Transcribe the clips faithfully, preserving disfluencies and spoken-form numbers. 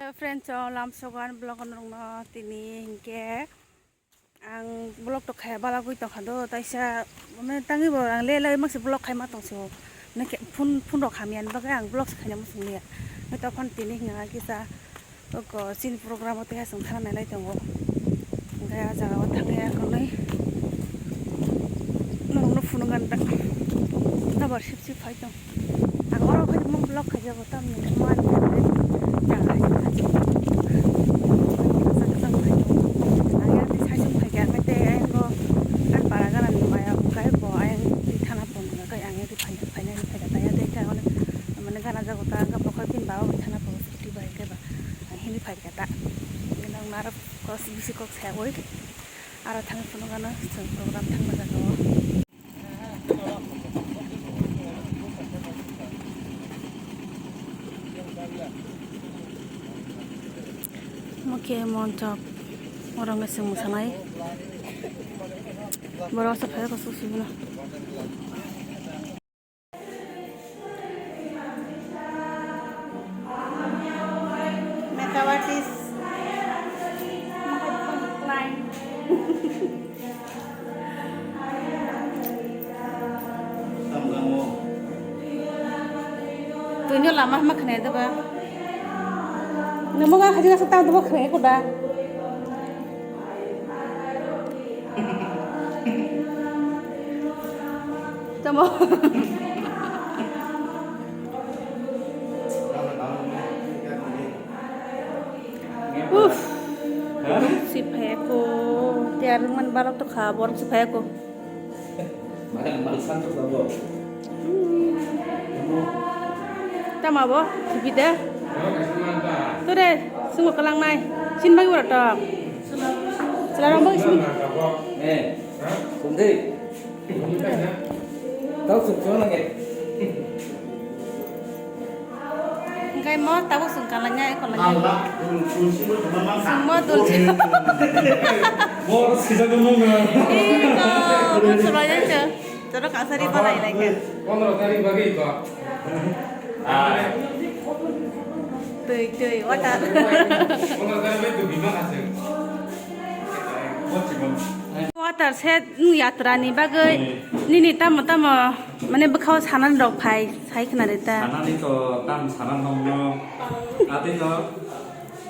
Friends, o lamsogan vlog norokno tini hinkhe ang vlog to khaya balagwi tongkha do, taisa mane tangwi bo ang le le makse vlog khaima tongso, nake phone phone rok hamya ni bagwi ang vlog se khaina muchung liya. Nai tokphano tini hinga kisa oko chini program o tei aswng thana nailai tongo, hingke ah jaga o thangya hwnwi norokno phunukgani da. Nokbar sip sip phai tong. Ang oro phai tongma vlog khaijak bo tamni hwnba ang khaijak. Ang yang tei saichung phaikha, ang tei ayang bo ang para ganani maya hwnkhe bo ayang twi thana phone hwnkhe ang yang twi phaina phainani phaikha tei ayang tei kha hwnwi mane gana jago ta ang bokhok bini baba bai thana phone scooty bai hwnkhe ba ang hini phaikha ta. Nang naro kok bisi kok sawi aro thangwi phunukgano chwng program thangma jaga o. Omo khe monchok, oro wngkha chwng mwsanai. Borok aswk phai rwkha chwng sibino. Makeup artist. Twino lama hama khna da ba. Namo ga khajina sa tang da ba khna ko da. Tamo. Uff. Siphai ko. Tiar man balok to kha, borok siphai ko. Tama bo, bida. Tore, sungo kalang nai. Sin bagi wara to. Selarong bagi sin. Eh, sundri. Tau suk suk nang eh. Hingkai mo tabuk sung kalanya, eko lanya. Sungmo dul. Bor sijak nung. Iko, mo sulai aja. Jono kasari balai lai kan. Pondro tarik bagi ko. Ah. Tui, tui, water. Pondro tarik bagi tu bima kasih. Water set yatra ni bagwi nini tamo tamo mane bwkhao sanani rok phai sai khna de ta. Sanani to tam sana nongno. Ati to.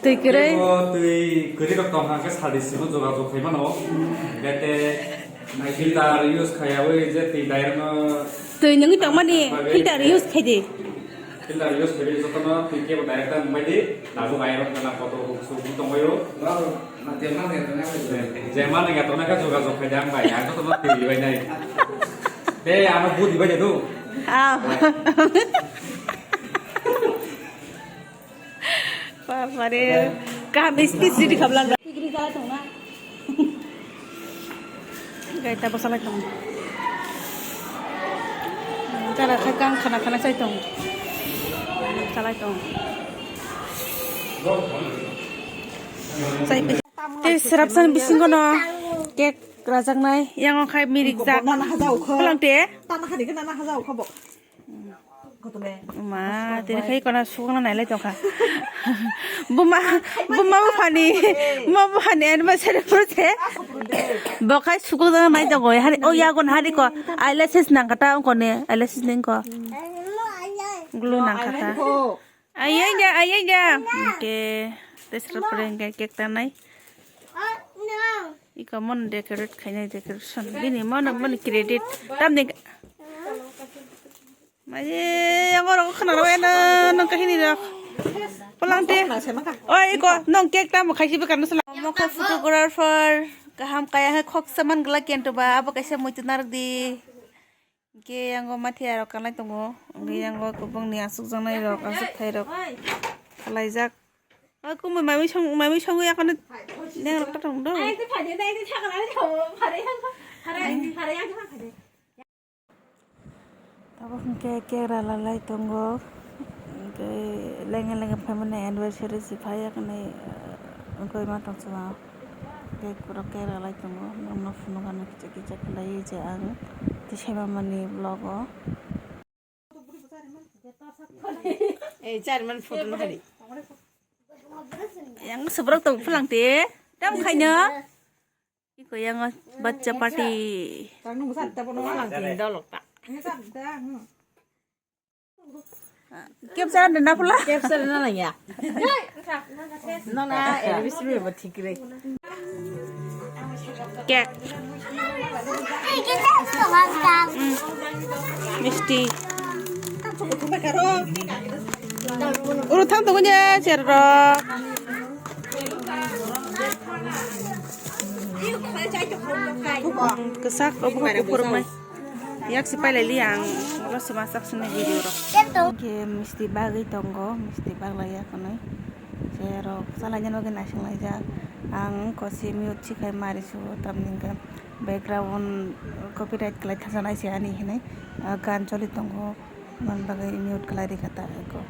Twi kwrwi. Tei bo twi kwrwi rok tong kha khe sadi simo jogajog khai mano. Bete filter use khaiyawi je twi direct no. Twi nungwi tongmani filter use khai di. Filter use khai di jotono twi kebo direct ta nungbai di. Tabuk ayarok gana koto suk tongbaio. Jemani ya tongna khe jogajog khai di ang bai. Ang jotono twi bai nai. Tei ano budi bai de do. Ah. Bapare, kaham speech ready khabla. Gaita bwsalai tong. Jara khai kang khana khana chai tong. Salai tong. Chai pai. Tei srapsan bisingo no cake rajaknai, yango khai mirik jak. Nana haja ukho. Kolong te. Tana khani khe nana haja ukho bo. Ma, tini khai kona sukna nailai tongkha. Buma, buma buphani, buma buphani anniversary purse. Bo khai sukna nai tongo. Hari, o yagon hari ko eyelashes nangkata ongkoni, eyelashes ningko. Glue nangkata. Ayaya, ayaya. Oke, tesra pore hingke cake tanai. Iko mon decorate khainai decoration. Bini mono, moni credit. Tamni. Maye, yang oro khna ro eno nang kahini rok. Polang te. Oi, iko nong cake tamo khaisi bwkha no sala. Mokha photographer kaham kaya he khok saman gla kento ba abo kaisa muitu nardi. Hingke yango mathiya rok kanlai tongo. Hingke yango kubungni asukjaknai rok, asukthai rok khalaijak. O kumui maimui song, maimui songwi akhano neng rok ta tong do. Tabuk hingke cake rala lai tongo. Hingke lenge lenge phaimani anniversary se phai yakni, wngkhe ma tong chwla. Cake rok cake ralai tongo, norokno phunukgano kicha kicha khlaiwi je ang tei saimanmani vlog o. Ei, charman photo no hari. Yang sebrok tong pulang te. Tam khaino. Iko yang bacha party. Kep sana dena pula. Kep sana na ya. No na, eh, bisi bisi ba thik re. Cake. Misti. Uru thang tong je cherro. Kesak obo kuphur mai. Yak si pailai li ang, oro sima sak sini video ro. Ke misti bagwi tongo, misti baglai ya konoi. Cherok salai nani bagwi naising laijak. Ang kosi mute si khai mari su, tamni hwnkhe background copyright kwlai thasanai se ani hinwi, ah, gan choli tongo, man bagwi mute kwlai rikha ta eko.